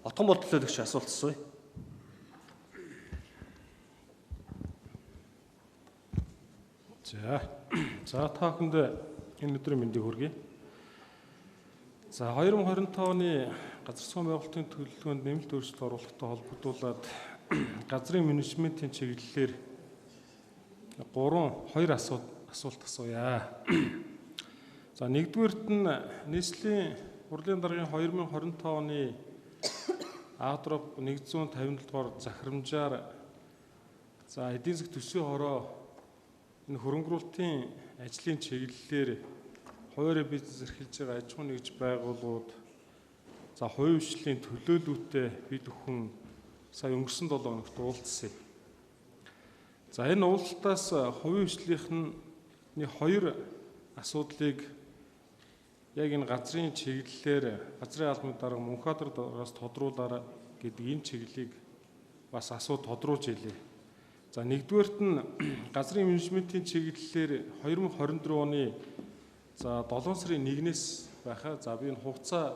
Отгон бол төлөөлөгч асуулт асууя. За. За та бүхэнд энэ өдрийн мэндийг хүргэе. За 2025 оны газар зүйн байгуулалтын төлөвлөгөөнд нэмэлт өөрчлөлт оруулахтай холбогдуулаад газрын менежментийн чиглэлээр 3-2 асуулт асууя. За нэгдүгээрт нь нийслэлийн хурлын даргын 2025 оны А-дроп 157 дугаар захирамжаар за эдийн засгийн төсвийн хороо энэ хөрөнгөрүүлэлтийн ажлын чиглэлээр хуваарь бизнес эрхэлж байгаа аж ахуйн нэгж байгууллагууд за хувийн хвшлийн төлөөлүүтэй бид бүхэн сая өнгөрсөн 7 хоногт уулзсан. За энэ уулзалтаас хувийн хвшлийнхний хоёр асуудлыг яг энэ газрын чиглэлээр газрын албаны дарга Мөнхбаатар даргаас тодруулаарай гэдэг энэ чиглэлийг бас тодруулж илээ. За нэгдүгээрт нь газрын менежментийн чиглэлээр 2024 оны за 7 сарын 1-ээс байхаа за би энэ хугацаа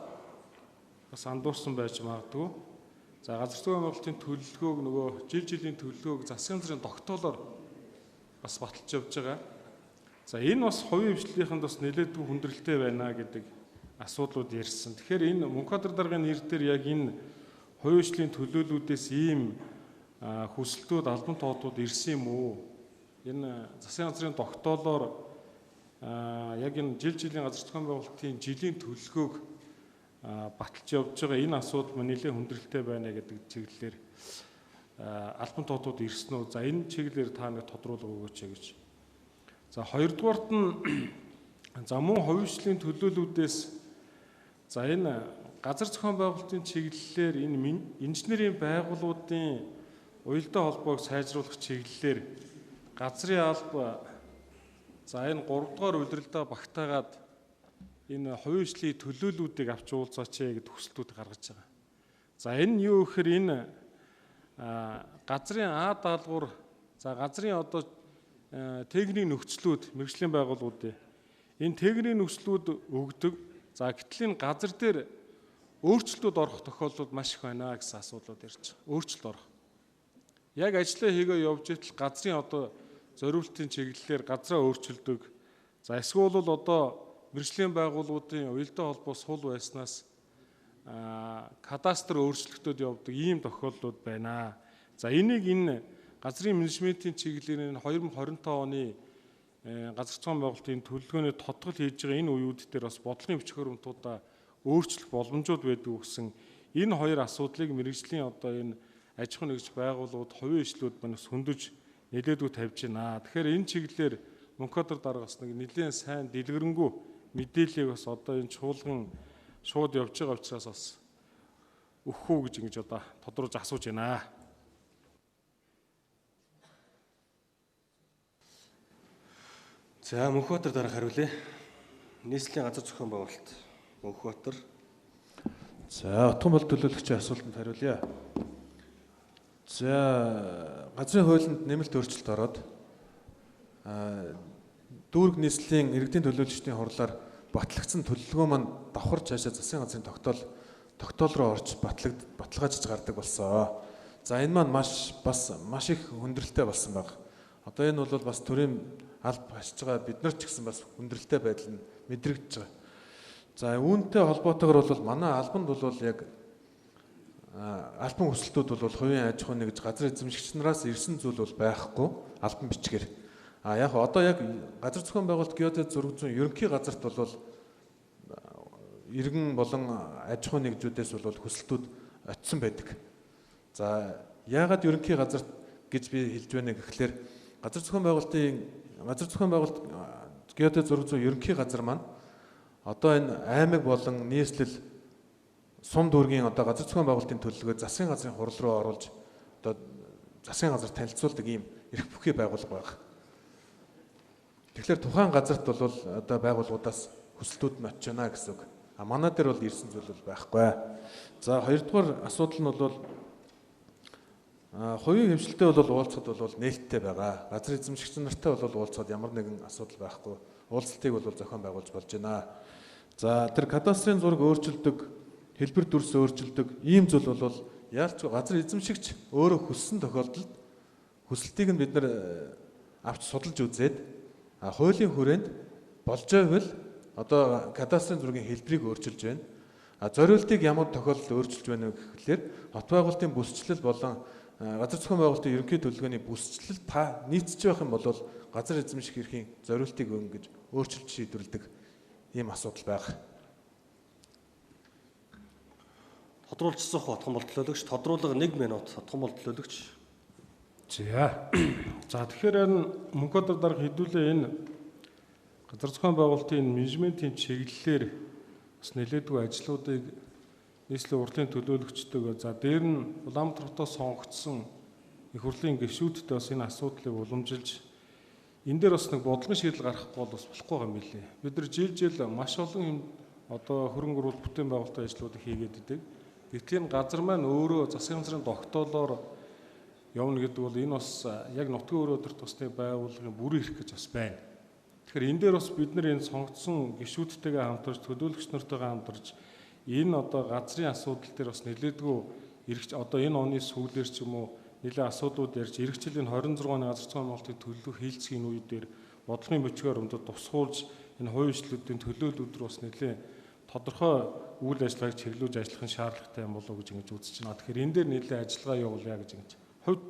бас андуурсан байж магадгүй. За газар зүйн байгуулалтын төлөвлөгөөг нөгөө жилийн төлөвлөгөөг засгийн газрын тогтоолоор бас баталж явж байгаа. За энэ бас хувийн хвшлийнхэнд бас нэлээдгүй хүндрэлтэй байна гэдэг асуудлууд ярьсан. Тэгэхээр энэ Мөнхбаатар даргын нэр дээр яг энэ хувийн хвшлийн төлөөллүүдээс ийм хүсэлтүүд албан тоотууд ирсэн юм уу? Энэ засгийн газрын тогтоолоор яг энэ жилийн газар зүйн байгуулалтын жилийн төлөвлөгөөг баталж явж байгаа энэ асуудал маань нэлээд хүндрэлтэй байна гэдэг чиглэлээр албан тоотууд ирсэн үү? За энэ чиглэлээр та нэг тодруулга өгөөч гэж. За хоёрдугаарт нь за мөн хувийн хвшлийн төлөөллүүдээс за энэ газар зохион байгуулалтын чиглэлээр энэ инженерийн байгууллагуудын уялдаа холбоог сайжруулах чиглэлээр газрын алба за энэ 3 дугаар улиралдаа багтаагаад энэ хувийн хвшлийн төлөөллүүдийг авч уулзаач гэдэг хүсэлтүүд гаргаж байгаа. За энэ юу гэхээр энэ газрын А даалгавар за газрын одоо техникийн нөхцлүүд мэргэжлийн байгууллагуудын энэ техникийн нөхцлүүд өгдөг. За гэтэл энэ газар дээр өөрчлөлтүүд орох тохиолдлууд маш их байна гэсэн асуудлууд ярьж байгаа. Өөрчлөлт орох. Яг ажлаа хийгээ явж итэл газрын одоо зориултын чиглэлээр газраа өөрчилдөг. За эсвэл бол одоо мэргэжлийн байгууллагуудын уялдаа холбоо сул байснаас кадастр өөрчлөлтүүд явдаг ийм тохиолдлууд байна. За энийг энэ газрын менежментийн чиглэлээр энэ 2025 оны газар зүйн байгуулалтын төлөвлөгөөний тодгол хийж байгаа энэ үеүд дээр бас бодлогын бичиг баримтуудаа өөрчлөх боломжууд байдаг гэсэн энэ хоёр асуудлыг мэргэжлийн одоо энэ аж ахуйн нэгж байгууллагууд хувийн хвшлүүд маань бас хөндөж нэлээдгүй тавьж байна. Тэгэхээр энэ чиглэлээр Мөнхбаатар даргаас нэг нэлээд сайн дэлгэрэнгүй мэдээллийг бас одоо энэ чуулган шууд явж байгаа учраас бас өгөх үү гэж ингэж одоо тодруулж асууж байна. За Мөнхбаатар дарга хариулъя. Нийслэлийн газар зохион байгуулалт Мөнхбаатар. За Отгон бол төлөөлөгчийн асуултанд хариулъя. За газрын хуулинд нэмэлт өөрчлөлт ороод дүүрэг нийслэлийн иргэдийн төлөөлөгчдийн хурлаар батлагдсан төлөвлөгөө маань давхар цаашаа засгийн газрын тогтоол руу орж баталгаажиж гардаг болсон. За энэ маань маш их хүндрэлтэй болсон баг. Одоо энэ бол бас төрийн алба хашиж байгаа бид нар ч гэсэн бас хүндрэлтэй байдал нь мэдрэгдэж байгаа. За үүнтэй холбоотойгоор бол манай албанд бол яг албан хүсэлтүүд бол хувийн аж ахуйн нэгж газар эзэмшигч нараас ирсэн зүйл бол байхгүй албан бичгээр. А яг одоо яг газар зохион байгуулалт геодез зураг зүйн ерөнхий газарт бол иргэн болон аж ахуйн нэгжүүдээс бол хүсэлтүүд очисон байдаг. За яагаад ерөнхий газарт гэж би хэлж байна гэхлээр газар зохион байгуулалт геодез зураг зүйн ерөнхий газар маань одоо энэ аймаг болон нийслэл сум дүүргийн одоо газар зохион байгуулалтын төлөвлөгөө засгийн газрын хурал руу оруулж одоо засгийн газар танилцуулдаг ийм эрх бүхий байгууллага байна. Тэгэхээр тухайн газарт бол одоо байгууллагуудаас хүсэлтүүд нь очиж байна гэсэн үг. А манай дээр бол ирсэн зүйл бол байхгүй. За хоёрдугаар асуудал нь бол хувийн хвшилтэй бол уулзахад бол нээлттэй байгаа. Газар эзэмшигч нартай бол уулзахад ямар нэгэн асуудал байхгүй. Уулзалтыг бол зохион байгуулж болж байна. За тэр кадастрын зураг өөрчилдөг хэлбэр дүрс өөрчилдөг ийм зүйл бол яалч газар эзэмшигч өөрөө хүссэн тохиолдолд хүсэлтийг нь бид нар авч судалж үзээд хуулийн хүрээнд болж байвал одоо кадастрын зургийн хэлбэрийг өөрчилж байна. Зориултыг ямар тохиолдолд өөрчилж байна вэ гэхлээр хот байгуулалтын бүсчлэл болон газар зохион байгуулалтын ерөнхий төлөвлөгөөний бүсчлэл та нийцж байх юм бол газар эзэмших эрхийн зориултыг ингэж өөрчилж шийдвэрлэдэг ийм асуудал байна. Тодруулж суух Отгонбол төлөөлөгч, тодруулга 1 минут Отгонбол төлөөлөгч. За. За, тэгэхээр энэ Мөнхөдөр дарга хэдүүлээ энэ газар зохион байгуулалтын менежментийн чиглэлээр бас нэлээдгүй ажлуудыг нийслэлийн хурлын төлөөлөгчдөг. За, дээр нь Улаанбаатар хотоос сонгогдсон их хурлын гишүүдтэй бас энэ асуудлыг уламжилж энэ дээр бас нэг бодлогын шийдэл гаргахгүй бол бас болохгүй юм билээ. Бид нар жил маш олон юм одоо хөрөнгө оруулалт бүтээн байгуулалтын ажлуудыг хийгээд идэг. Гэтэл энэ газар маань өөрөө засгийн газрын тогтоолоор явна гэдэг бол энэ бас яг нутгийн өрөө өдөр тусны байгууллагын бүрэн эрх гэж бас байна. Тэгэхээр энэ дээр бас бид нар энэ сонгогдсон гишүүдтэйгээ хамтарч, төлөөлөгч нартайгаа хамтарч энэ одоо газрын асуудал дээр бас нэлээдгүй эрх одоо энэ оны сүүлээр ч юм уу нэлээд асуудлууд ярьж эх жилийн 26 оны газар зохион байгуулалтын төлөв хийлцгийн үе дээр бодлогын бичгээр өмдөд тусгуулж энэ хувийн хвшлүүдийн төлөөлөл өдр бас нэлээд тодорхой үйл ажиллагааг чиглүүлж ажиллах нь шаардлагатай юм болов уу гэж ингэж үзэж байна. Тэгэхээр энэ дээр нэлээд ажиллагаа явуулъя гэж ингэж хувь